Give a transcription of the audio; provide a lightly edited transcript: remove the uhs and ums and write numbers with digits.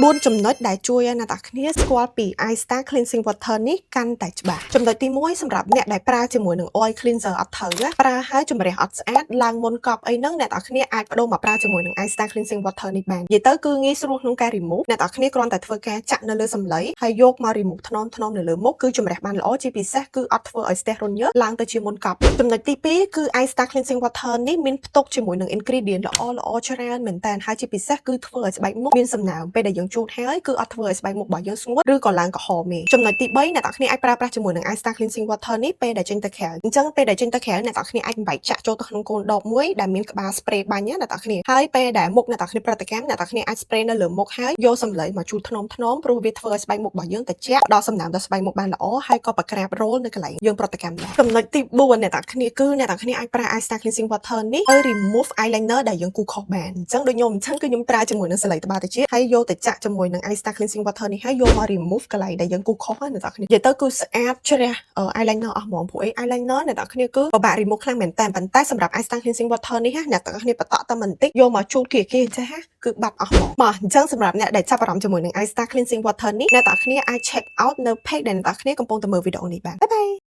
4ចំណុចដែលជួយឲ្យអ្នកទាំងគ្នាស្គាល់ពី iStar Cleansing Water នេះកាន់តែច្បាស់ចំណុចទី1សម្រាប់អ្នកដែលប្រើជាមួយនឹង oil cleanser អត់ត្រូវណាប្រើហើយជម្រះអត់ស្អាតឡើងមុនកប់អីហ្នឹងអ្នកទាំងគ្នាអាចប្ដូរមកប្រើជាមួយនឹង iStar Cleansing Water នេះបាននិយាយទៅគឺងាយស្រួលក្នុងការ remove អ្នកទាំងគ្នាគ្រាន់តែធ្វើការចាក់នៅលើសម្លីហើយយកមក remove ថ្នមថ្នមនៅលើមុខគឺជម្រះបានល្អជាពិសេសគឺអត់ធ្វើឲ្យស្ទះរន្ធញើសឡើងទៅជាមុនកប់ចំណុចទី2គឺ iStar Cleansing Water នេះមានផ្ទុកជាមួយនឹង ingredient ល្អល្អច្រើនមែនតើហើយជាពិសេសគឺធ្វើឲ្យស្បែកមុខមានសំណើមពេលដែលយើងជូតហើយគឺអត់ធ្វើឲ្យស្បែកមុខរបស់យើងស្ងួតឬក៏ឡើងក្រហមទេចំណុចទី3អ្នកទាំងគ្នាអាចប្រើប្រាស់ជាមួយនឹង iStar Cleansing Water នេះពេលដែលចេញទៅក្រៅអញ្ចឹងពេលដែលចេញទៅក្រៅអ្នកទាំងគ្នាអាចបំបែកចាក់ចូលទៅក្នុងកូនដបមួយដែលមានក្បាល spray បាញ់ណាអ្នកទាំងគ្នាហើយពេលដែលមុខអ្នកទាំងគ្នាប្រតិកម្មអ្នកទាំងគ្នាអាច spray នៅលើមុខហើយយកសម្លីមកជូតថ្នមថ្នមព្រោះវាធ្វើឲ្យស្បែកមុខរបស់យើងត្រជាក់ដល់សំណើមដល់ស្បែកមុខបានល្អហើយក៏ប្រក្រាបរោលនៅកន្លែងយើងប្រតិកម្មដែរចំណុចទី4អ្នកទាំងគ្នាគឺអ្នកទាំងគ្នាអាចប្រើ iStar Cleansing Water នេះទៅ remove eyeliner ដែលយើងគូសខុសបានអញ្ចឹងដូចខ្ញុំអញ្ចឹងគឺខ្ញុំប្រើជាមួយនឹងសលៃត្បាល់តិចហើយយកទៅចាក់ជាមួយនឹង iStar Cleansing Water នេះហើយយកមក remove កន្លែងដែលយើងគូសខុសណាអ្នកទាំងគ្នានិយាយទៅគឺស្អាតជ្រះ eyeliner អស់ហ្មងព្រោះអី eyeliner អ្នកទាំងគ្នាគឺពិបាក remove ខ្លាំងមែនតើប៉ុន្តែសម្រាប់ iStar Cleansing Water នេះណាអ្នកទាំងគ្នាបន្តតែបន្តិចយកមកជូតគៀគៀចេះគឺបាត់អស់ហ្មងមកអញ្ចឹងសម្រាប់អ្នកដែលចាប់អារម្មណ៍ជាមួយនឹង iStar Cleansing Water នេះអ្នកទាំងគ្នាអាច check out នៅ page ដែលអ្នកទាំងគ្នាកំពុងតែមើលវីដេអូនេះបាន bye bye.